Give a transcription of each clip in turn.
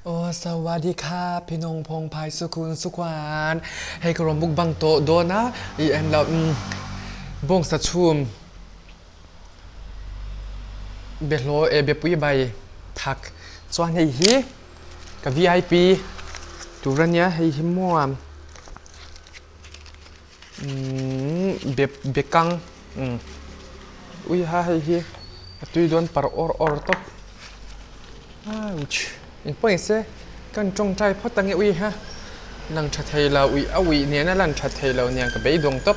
Aw sawadi kha phinawng phawng phai sukhun sukhuan hei ka rawn mukbang tawh dawn a i en lo bawngsa chhum behlaw eh bepui bai thak chuan hei hi ka vip tur ania hei hi maw be bekang ui ha hei hi a tui dawn par awr awr tawp ouch engpawh ni se ka han tawngtai phawt ang e ui ha lang tha thei lo ui a uih nena lan tha thei lo nia ka beidawng tawp.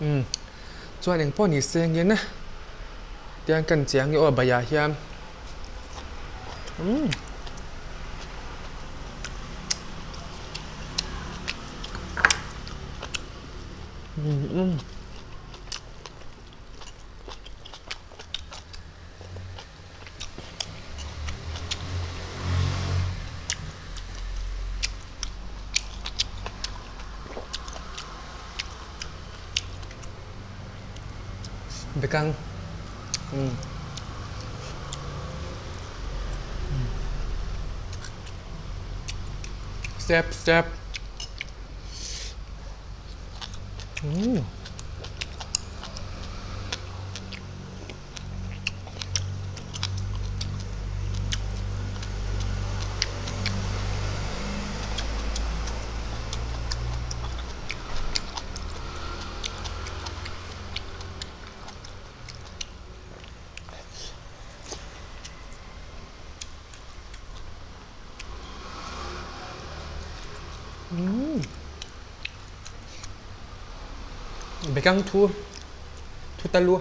Umm chuan engpawh ni se engin tiang kan chiang e aw baiah hian. Umm. Umm. Bekang. Umm. Step step. Umm. Bekang thu thu ta lu.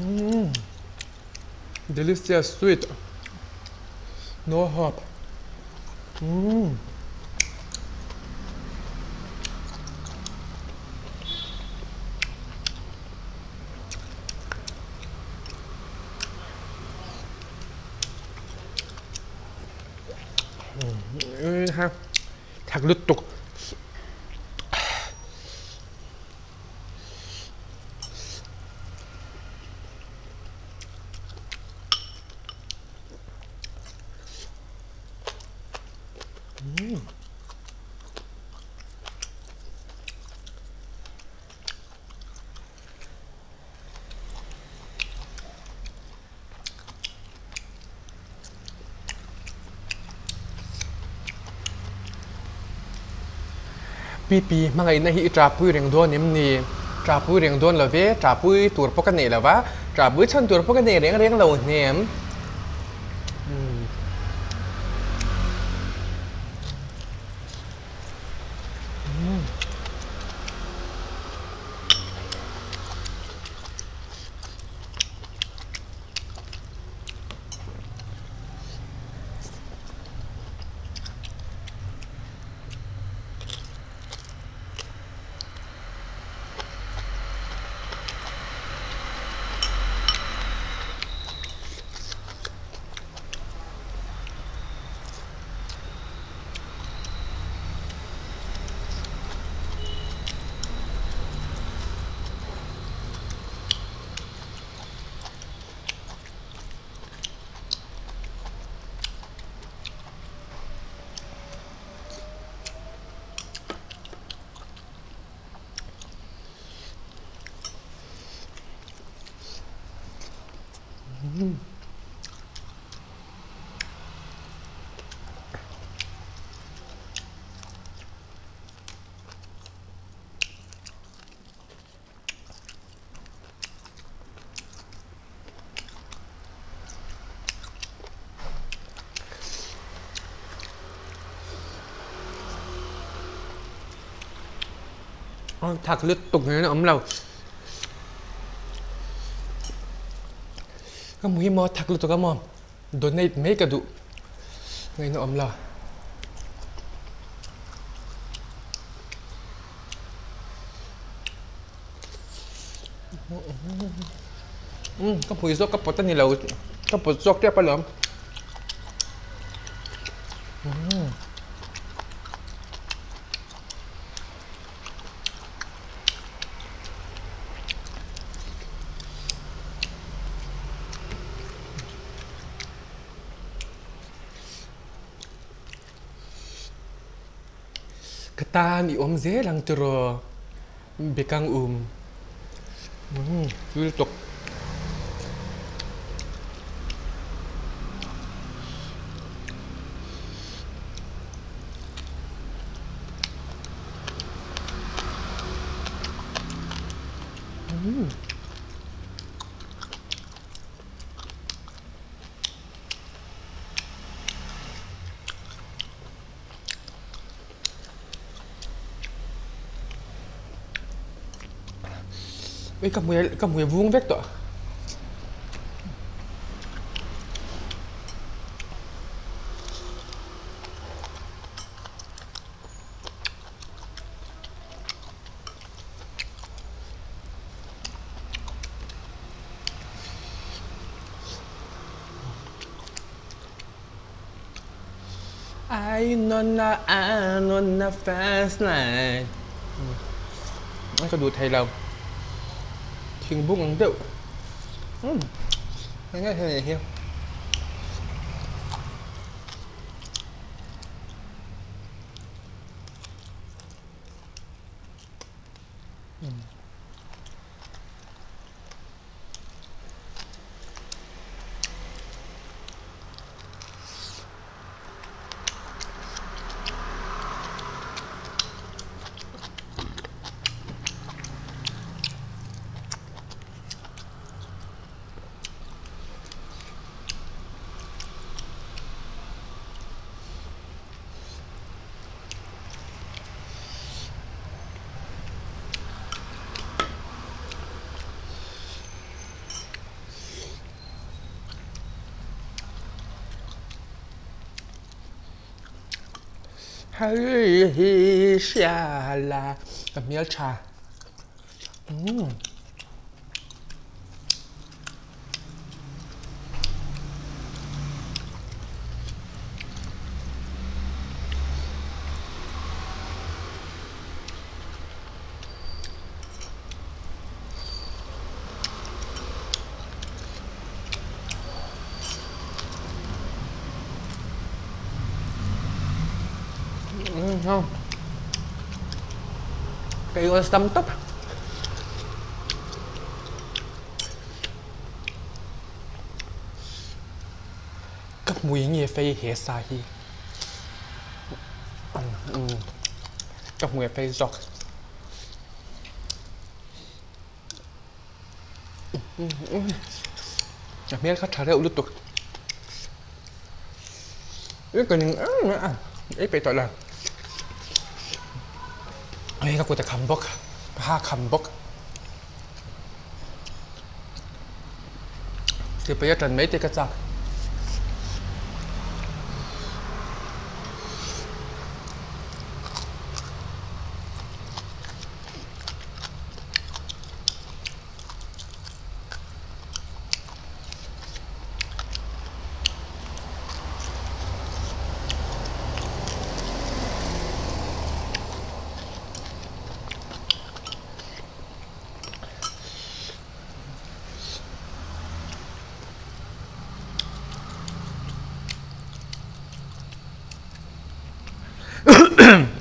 Umm delicious sweet no hot umm. Thak lutuk. Pipi hmangaihna hi i ṭahpui reng dawn em ni? Ṭahpui reng dawn lo ve, ṭahpui tur pawh ka nei lo va, ṭahpui chhan tur pawh ka nei reng reng lo hnem. Thak lutuk hian a awm lo. Ka hmu hi maw thak lutuk a maw donate mai ka duh ngaihna awm lo. Ka hmui zawk ka pawt a ni lo ka pawt zawk tep alawm. Ka tan i awm zel ang tiraw bekang um thil tawk. Ui ka hmui ka hmui vung vek tawh. I know I'm on the fast lane Ka duh thei lo. Thingbuk ang deuh. Umm enge hei hi. Hei hi hria la ka hmel tha umm. Ka awlsam tawp. Ka hmui nge fei he sa hi ka hmui a fei zawk. A hmel kha tha reuh lutuk. I ka ning em mai a, ei peih tawh lo. Hei ka kut a kham bawk, ka ha kham bawk. Sipai a tan mai te ka chak.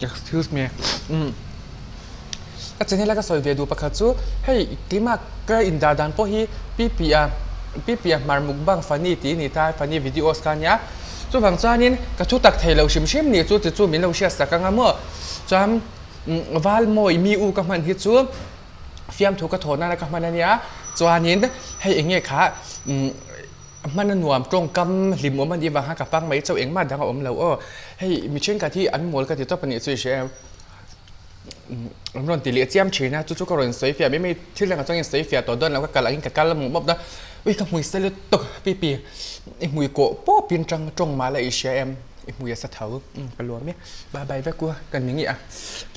Excuse me umm ka channel a ka sawi ve duh pakhat chu hei keimah ka indah dan pawh hi pi pi a pi pi a hmar mukbang funny tih a ni ta funny videos kha a nia chuvang chuanin ka thu tak thei lo hrim hrim nih chu ti chu min lo hriat sak anga maw chuan val mawi mi u ka hman hi chu fiamthu ka thaw nana ka hman a nia chuanin hei eng nge kha umm hman a nuam tawngkam hlim awm a nih vang khan ka pang mai chauh engmah dang a awm lo aw hei mi thenkhat hi an mawl ka ti tawp a nih chu i hria em. An rawn ti leh chiam thin a, chu chu ka rawn sawi fiah mai mai, thil dangah chuan in sawi fiah tawh dawn lo, ka kal angin ka kal mawp mawp a, ui ka hmui sa lutuk pipi i hmui kawh pawp in tang tawng mah la i hria em, i hmui a sa tho, ka luam e, bye bye vek u ka ni ngiah a.